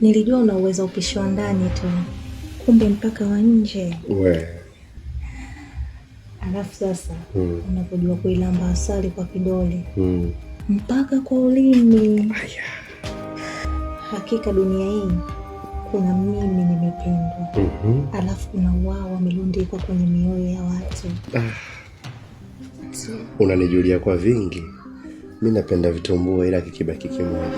Nilijua una uwezo upishi wa ndani tu, kumbe mpaka wa nje. We. Alafu sasa unapojua kuilamba asali kwa kidole mpaka kwa ulimi. Aya. Hakika dunia hii kuna mimi nimependwa, alafu kuna wao wamelundikwa kwenye mioyo ya watu. Ah. Unanijulia kwa vingi. Mi napenda vitumbua ila kikibaki kimoja.